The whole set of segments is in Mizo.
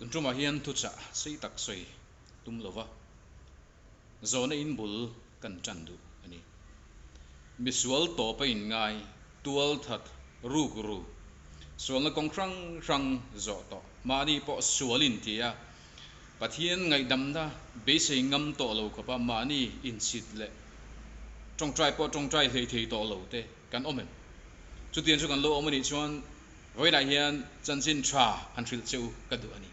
Tun tumah hian thuchah sei tak sawi tum lova zawhna in bul kan tan duh a ni. Misual tawp a inngai, tual that, ruk ru, sualna kawng hrang hrang zawh tawh, mahni pawh sual inti a, Pathian ngaihdamna beisei ngam tawh lo khawpa mahni inchhit leh tawngtai pawh tawngtai hlei thei tawh lo te kan awm em? Chutiang chu kan lo awm a nih chuan vawiinah hian chanchin tha han hrilh che u ka duh a ni.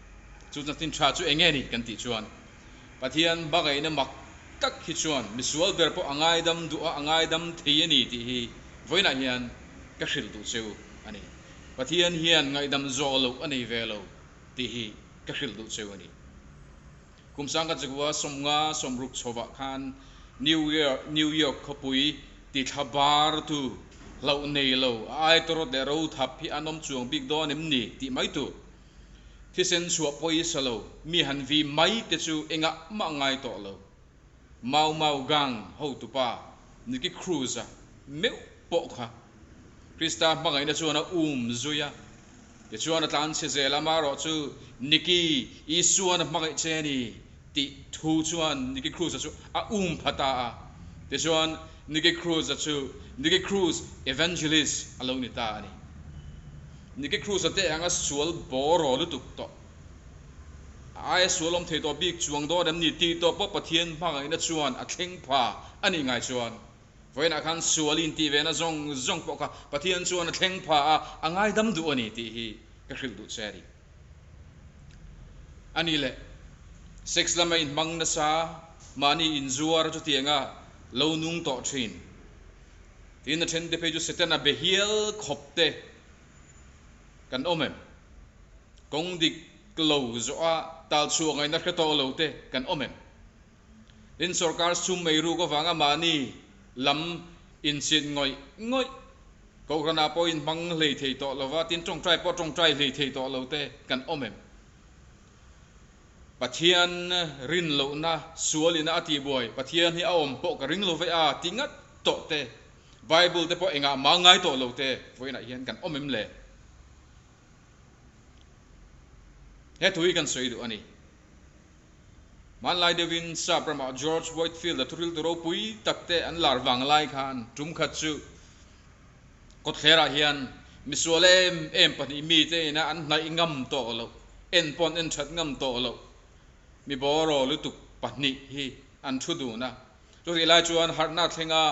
Chu chanchin tha chu eng nge ni kan tih chuan Pathian bagaihna mak tak hi chuan misual ber pawh a ngaidam duh a, a ngaidam thei a ni tih hi vawiinah hian ka hrilh duh che u a ni. Pathian hian ngaihdam zawh loh a nei ve lo. Tih hi ka hrilh duh cheu a ni. Kum sangkhat zakua 50 60 chhovah khan New York New York khawpui ti thla bartu hlauh nei lo a aitawrawt leh rothap hi an awm chuang bik dawn em ni tih mai tur thisen chhuah pawisa lo mi han vi mai te chu engah mah ngai tawh lo. Mau Mau Gang hotupa Nicky Cruz-a meuh pawh kha Krista hmangaihna chuan a um zui a. Tichuan a tlanchhe zel a, amaherawh chu Nicky Isuan a hmangaih che a ni tih thu chuan Nicky Cruz-a chu a um pha ta a. Tichuan Nicky Cruz-a chu Nicky Cruz Evangelist a lo ni ta a ni. Nicky Cruz-a te anga sual bawraw lutuk tawh, a aia sual awm thei tawh bik chuang dawn em ni tih tawh pawh Pathian hmangaihna chuan a thleng pha a nih ngai chuan Vawiinah khan sual intih vena zawng zawng pawh kha Pathian chuan a thleng pha a, a ngaidam duh a ni tih hi ka hrilh duh che a ni. A ni le, sex lama inhmang nasa, mahni inzuar chutianga lo nung tawh thin. Tin, a thente phei chu Setana be hial khawp te kan awm em? Kawng dik lo zawh a tal chhuah ngaihna hre tawh lo te kan awm em? Tin, sorkar sum ei ruk avanga mahni lam inchhit ngawih ngawih, Kohhranah pawh inhmang hlei thei tawh lova, tin tawngtai pawh tawngtai hlei thei tawh lo te kan awm em? Pathian rin lohna sualina a tihbuai, Pathian hi a awm pawh ka ring lo ve a ti ngat tawh te, Bible te pawh engah mah ngai tawh lo te vawiinah hian kan awm em le? He thu hi kan sawi duh a ni. Hmanlai deuhin Sap ramah George Whitefield-a thuriltu ropui tak te an lar vang lai khan tum khat chu kawtthlerah hian misual em em pahnih mite ina an hnaih ngam tawh loh, en pawn en that ngam tawh loh mi bawraw lutuk pahnih hi an thu dun a. Chutih lai chuan harhna thlenga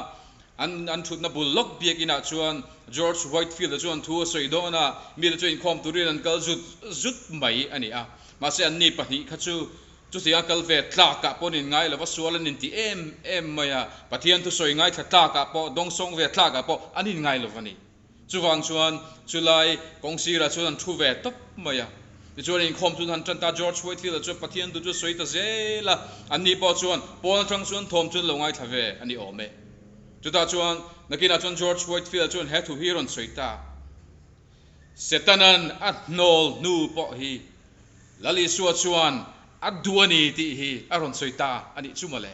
an an thutna bul lawk biakinah chuan George Whitefield-a chuan thu a sawi dawn a, mite chu inkhawm turin an kal zut zut mai a ni a. Mahse anni pahnih kha chu chutianga kal ve tlakah pawh an inngai lo va, sual an inti em em mai a, Pathian thusawi ngaithla tlakah pawh, dawngsawng ve tlakah pawh an inngai lo va ni. Chuvang chuan chulai kawng sirah chuan an thu ve tawp mai a. Tichuan inkhawm chu an tan ta, George Whitefield-a chuan Pathian duh chu a sawi ta zel a, anni pawh chuan pawn atang chuan thawm chu an lo ngaithla ve a ni awm e. Chutah chuan nakinah chuan George Whitefield-a chuan he thu hi a rawn sawi ta, Setanan a hnawl hnu pawh hi Lal Isua chuan a duh a ni tih hi a rawn sawi ta a nih chu mawle.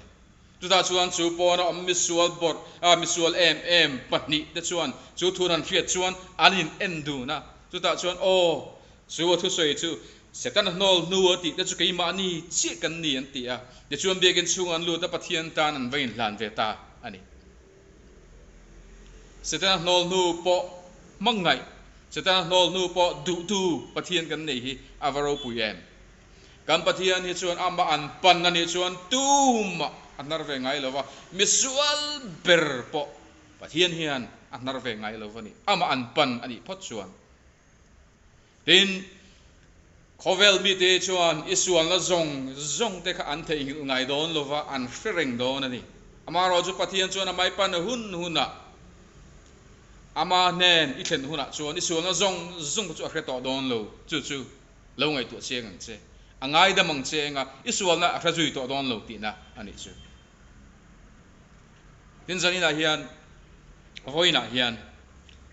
Chutah chuan chu pawna awm misual bawrh a, misual em em pahnih te chuan chu thun an hriat chuan an in en dun a. Chutah chuan, Aw, chu a thusawi chu Setana hnawl hnu a tih te chu keimahni chiah kan ni an ti a. Tichuan biakinn chhungah an lut a, Pathian tan an va inhlan ve ta a ni. Setana hnawl hnu pawh hmangaih, Setana hnawl hnu pawh duhtu Pathian kan nei hi a va ropui em? Kan Pathian hi chuan amah an pan a nih chuan tumah a hnar ve ngai lo va, misual ber pawh Pathian hian a hnar ve ngai lo va ni, amah an pan a nih phawt chuan. Tin, khawvel mite hi chuan i sualna zawng zawng te kha an theihnghilh ngai dawn lo va, an hre reng dawn a ni. Amaherawhchu Pathian chuan a mai pan hun hunah, ama hnen i thlen hunah chuan i sualna zawng zawng te chu a hre tawh dawn lo, chu chu Lo ngaihtuah chiang ang che. A ngaidam ang che enga i sualna a hre zui tawh dawn lo tihna a nih chu. Tin zaninah hian vawiinah hian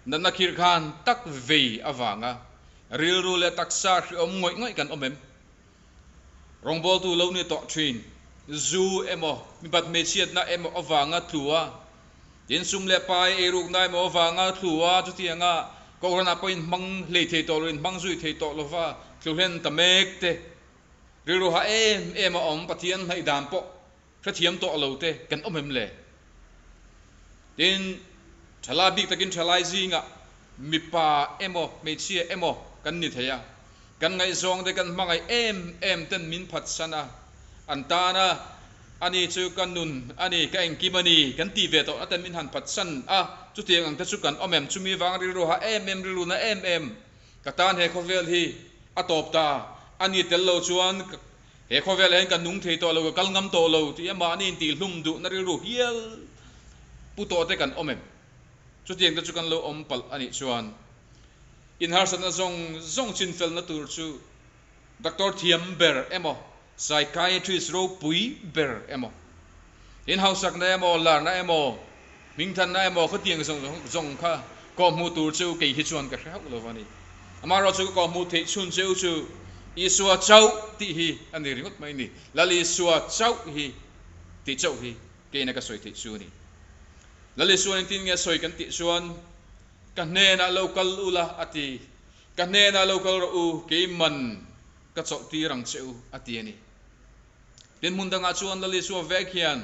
natna khirh khan tak vei avanga rilru leh taksa hriawm ngawih ngawih kan awm em? Rawngbawltu lo ni tawh thin, zu emaw, mipat hmeichhiatna emaw avanga tlua Tin, sum leh pai eirukna emaw avanga thlu a, chutianga Kohhranah pawhin hmang hlei thei tawh lo, inhmang zui thei tawh lova thlu hlen ta mek te. Rilru hah em em a awm Pathian hnaih dan pawh hrethiam tawh lo te kan awm em le? Tin, thalai bik takin thalai zingah mipa emaw hmeichhia emaw kan ni thei a, kan ngaihzawng te kan hmangaih em em ten min phatsan a, an tana ani chu ka nun a ni, ka engkim a ni kan tih ve tawhna ten min han phatsan a, chutiang ang te chu kan awm em? Chumi vang rilru hah em em, rilru na em em ka tan he khawvel hi a tawp ta a ni tel lo chuan He khawvelah hian ka nung thei tawh lo, ka kal ngam tawh lo tih a mahni intihhlum duhna rilru hial pu tawh te kan awm em? Chutiang te chu kan lo awm palh a nih chuan inharsatna zawng zawng chinfelna tur chu doctor thiam ber emaw, psychiatrist ropui ber emaw, inhausakna emaw, larna emaw, Hmingthanna emaw khawtiang zawng zawng kha kawhhmuh tur chu kei hi chuan ka hre hauh lo va ni. Amaherawh chu ka kawhhmuh theih chhun cheu chu Isua chauh tih hi a ni ringawt mai ni. Lal Isua chauh hi tih chauh hi keina ka sawi theih chu a ni. Lal Isua engtin nge a sawi kan tih chuan, Ka hnenah lo kal ula a ti. Ka hnenah lo kal rawh u, keiman ka chawlh tir ang che u a ti a ni. Tin hmun dangah chuan Lal Isua vek hian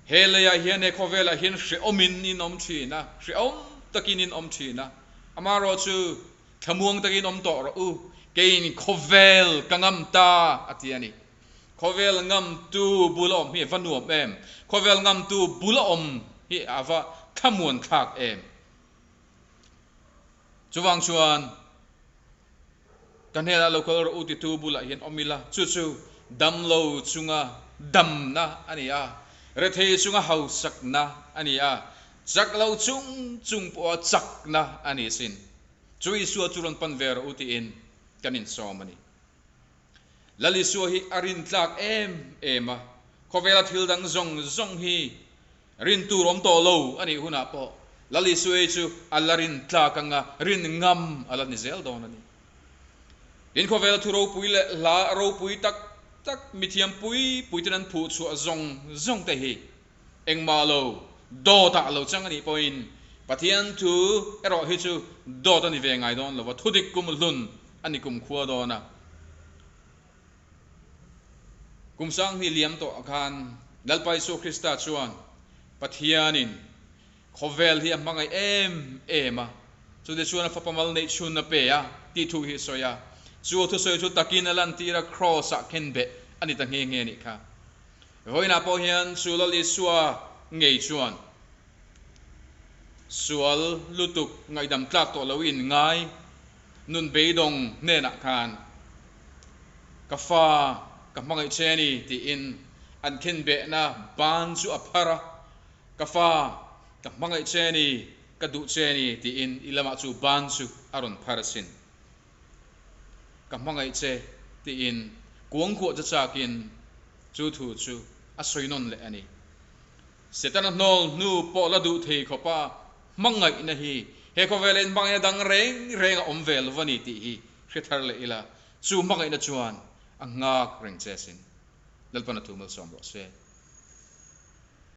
He leiah hian he khawvelah hian hrehawmin in awm thin a, hrehawm takin in awm thin a, amaherawh chu thlamuang takin awm tawh rawh u, keiin khawvel ka ngam ta a ti a ni. Khawvel ngamtu bula awm hi a va nuam em? Khawvel ngamtu bula awm hi a va thlamuan thlak em? Chuvang chuan. Ka hnenah lo kal rawh u titu bulah hian awm ila, chu chu damlo chunga damna a ni a, rethei chunga hausakna a ni a, chak lo chung chung pawha chakna a ni sin. Chu Isua chu rawn pan ve rawh u tiin kan insawm a ni. Lal Isua hi a rintlak em em a, khawvela thil dang zawng zawng hi Rin tur awm tawh lo a nih hunah pawh Lal Isuai chu a la rin tlak anga rin ngam a la ni zel dawn a ni. Tin khawvela thu ropui leh hla ropui tak tak mithiam pui pui ten an phuh chhuah zawng zawng te hi engmah lo dawtah lo chang a nih pawhin Pathian thu erawh hi chu dawt a ni ve ngai dawn lo va, thudik kum hlun a ni kum khua dawn a. Kum sanghnih liam tawh khan Lalpa Isua Krista chuan Pathianin khawvel hi a hmangaih em em a, chute chuan a fapa mal neih chhun a pe a tih thu hi a sawi a. Chu a thusawi chu takin a lantir a, Kraws-ah khenbeh a ni ta nghe nghe a nih kha. Vawiinah pawh hian chu Lal Isua ngei chuan sual lutuk ngaihdam tlak tawh loin ngai Nun beidawng hnenah khan ka fa ka hmangaih che a ni tiin an khenbehna ban chu a phar a, ka fa ka hmangaih che a ni, ka duh che a ni tiin i lamah chu ban chu a rawn phar asin. Ka hmangaih che tiin kuangkuah che chakin chu thu chu a sawi nawn leh a ni. Setana hnawl hnu pawh la duh thei khawpa Hmangaihna hi he khawvela in hmangaihna dang reng reng a awm ve lo va ni tih hi hre thar leh ila, chu hmangaihna chuan a nghak reng che asin. Lalpan a thu malsawm rawh se.